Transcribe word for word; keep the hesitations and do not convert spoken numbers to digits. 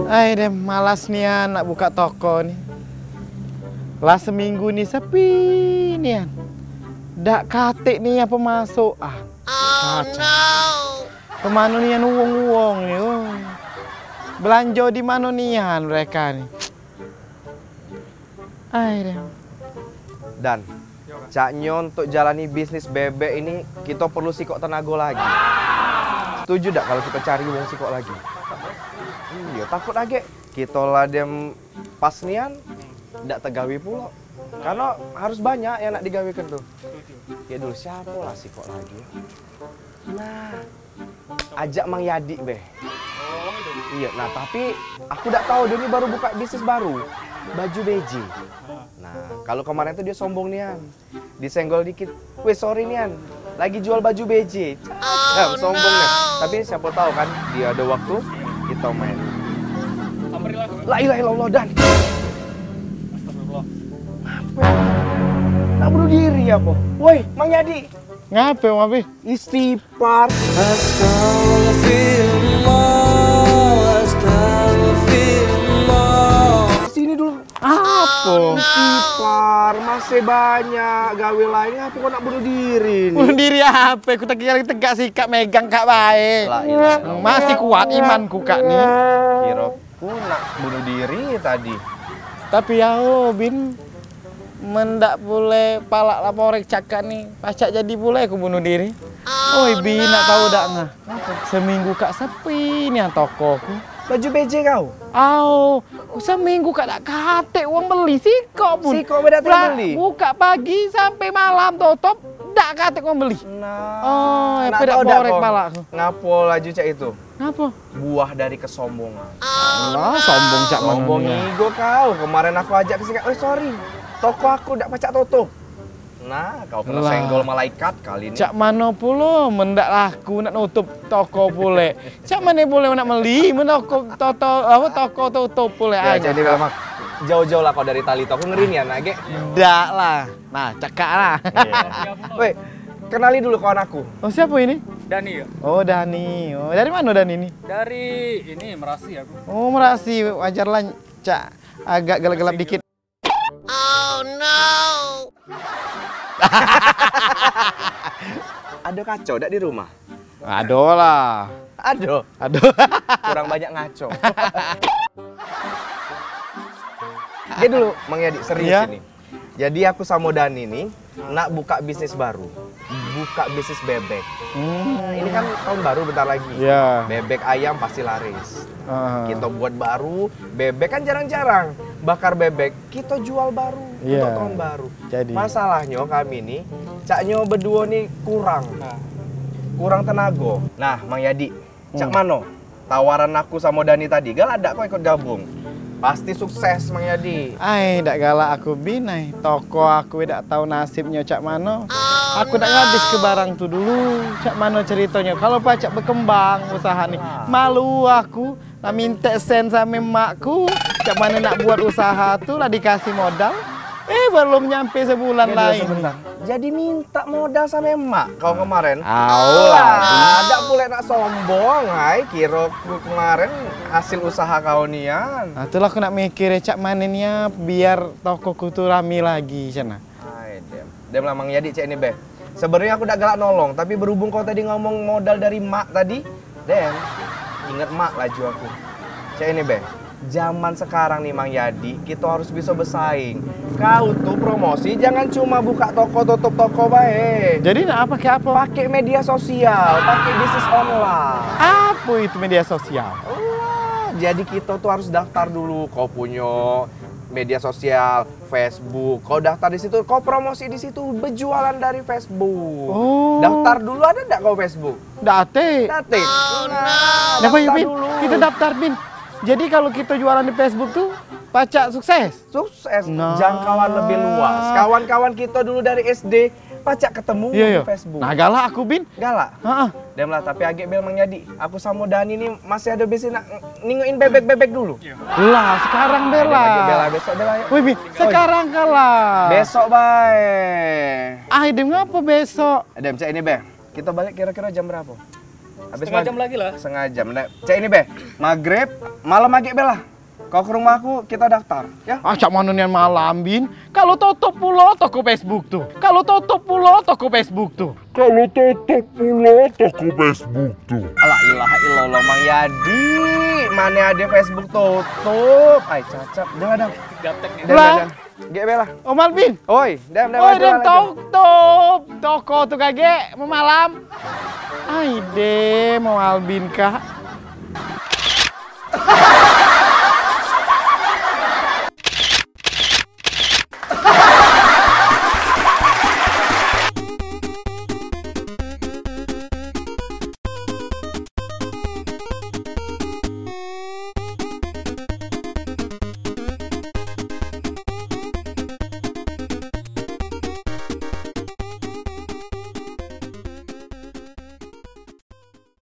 Ai dem, malas nian nak buka toko ni. Lah seminggu ni sepi nian. Dak katik nian pemasukan. Kacau. Kemano nian uwong-uwong ni, oh. Belanjo di mano nian mereka ni? Ai dem. Dan, caknyo untuk jalani bisnis bebek ini, kito perlu sikok tenago lagi. Setuju dak kalau kito cari wong sikok lagi? Iyo, takut agek kito lah dem pas nian, dak tegawe pulo. Karno harus banyak yang nak digawekan tu. Yo dulu, siapo lah sikok lagi? Nah, ajak Mang Yadi be. Iyo, nah tapi aku dak tau, dio ni baru buka bisnis baru, baju B J. Nah, kalau kemarin tu dio sombong nian, disenggol dikit, "Weh, sorry nian, lagi jual baju B J." Cakap sombong nian. Tapi siapo tau kan, dio ado waktu, kito main. La ilaha illallah, Dan. Astagfirullah. Ngape? Nak bunuh diri apo? Woi, Mang Yadi. Ngape, Mang Abi? Istighfar. Astagfirullah, astagfirullah. Sini dulu. Apo? Istighfar, masih banyak gawe lain. Ngapo kau nak bunuh diri ni? Bunuh diri apo? Ku tegak, tegak sikak megang kak bae. La ilaha illallah. Masih kuat imanku kak ni. Kiro Ku nak bunuh diri tadi. Tapi yo, Bin, men dak pule palak laporek cakak ni, pacak jadi pule ku bunuh diri. Oi, Bin, nak tau dak ngah? Seminggu kak sepi nian toko ku. Baju B J kau? Au, seminggu kak dak katek wong beli sikok pun. Sikok be dak beli. Buka pagi sampe malam totop, dak katek wong beli. Nah, oh, nak tau dak palak ku. Ngapo laju cak itu? Ngapo? Buah dari kesombongan. Alah, sombong cak mano. Sombong nian. Ego kau. Kemarin aku ajak ke sini, "Eh, sorry. Toko aku dak pacak tutup." Nah, kau kena senggol malaikat kali ni. Cak mano pulo men dak laku nak nutup toko pule. Cak mano pule nak meli men toko, toto, apo, toko tutup pule. Yo, jadi memang jauh-jauh lah kau dari tali toko, ngeri nian agek. Dak lah. Nah, cakak lah. Weh, kenali dulu kawan aku. Oh, siapo ini? Dani, yo. Oh, Dani. Oh, dari mano Dani ni? Dari ini, Merasi aku. Oh, Merasi. Wajar lah, cak agak gelap-gelap dikit. Oh no. Ado kaco dak di rumah? Ado lah. Ado. Ado. Kurang banyak ngaco. Dia dulu, Mang Yadi, serius ini. Jadi aku samo Dani ni nak buka bisnis baru. Buka bisnis bebek. Hmm. Ini kan tahun baru bentar lagi. Bebek ayam pasti laris. Kita buat baru, bebek kan jarang-jarang bakar bebek. Kita jual baru untuk tahun baru. Jadi. Masalahnyo kami ni, caknyo beduo ni kurang. Kurang tenago. Nah, Mang Yadi, cak mano tawaran aku samo Dani tadi? Galak dak kau ikut gabung? Pasti sukses, Mang Yadi. Ai, dak galak aku, Bin, ai. Toko aku dak tau nasibnyo cak mano. Aku dak ngabis ke barang tu dulu. Cak mano ceritonyo? Kalau pacak berkembang usaha ni, malu aku. Nak mintek sen same emakku, cak mano nak buat usaha tu lah dikasih modal. Eh, belum nyampe sebulan lain. Jadi minta modal same emak kau kemaren? Au lah. Dak pulek nak sombong, ai. Kiro ku kemaren hasil usaha kau nian. Nah, itulah aku nak mikir, cak mano nian biar tokoku tu rame lagi, cak nah. Ai, dem. Dem lah, Mang Yadi, cak ini be. Sebenarnyo aku dak galak nolong, tapi berhubung kau tadi ngomong modal dari mak tadi, dem, inget mak laju aku. Cak ini be. Zaman sekarang ni, Mang Yadi, kito harus biso besaing. Kau tu promosi jangan cuma buka toko, tutup toko bae. Jadi nak pake apo? Pake media sosial, pake bisnis online. Apo itu media sosial? Wah, jadi kito tu harus daftar dulu. Kau punyo media sosial, Facebook. Kau daftar di situ, kau promosi di situ, bejualan dari Facebook. Oh. Daftar dulu, ado dak kau Facebook? Dak atik. Dak atik. Nah, daftar dulu. Kito daftar, Bin. Jadi kalau kito jualan di Facebook tu pacak sukses? Sukses. Nah. Jangkauan lebih luas. Kawan-kawan kito dulu dari S D pacak ketemu di Facebook. Nah, galak aku, Bin. Galak? Heeh. Dem lah, tapi agek bel Mang Yadi. Aku samo Dani ni masih ado bisnis nak ningokin bebek-bebek dulu. Lah, sekarang bel lah. Agek bel lah, besok bel lah, ayo. Wih, Bin, sekarang kalah. Besok bae. Ah, dem, ngapo besok? Dem, cak ini be. Kito balik kiro-kiro jam berapo? Habis setengah jam lagi lah. Setengah jam. Nah, cak ini be, maghrib, malam agek be lah. Kau ke rumahku, kita daftar, ya? Ah, cak mano nian malam, Bin? Kalu tutup pulo toko Facebook tu. Kalu tutup pulo toko Facebook tu. Kalu tutup pulo toko Facebook tu. La ilaha illallah, Mang Yadi. Mano ado Facebook tutup? Ai, cacap. Jangan, dah. Gaptek ni. Lah. Gek be lah. Om Albin. Oi, dem, dem. Oi, dem, tutup toko tu kagek mau malam. Ai, dem, Om Albin kah?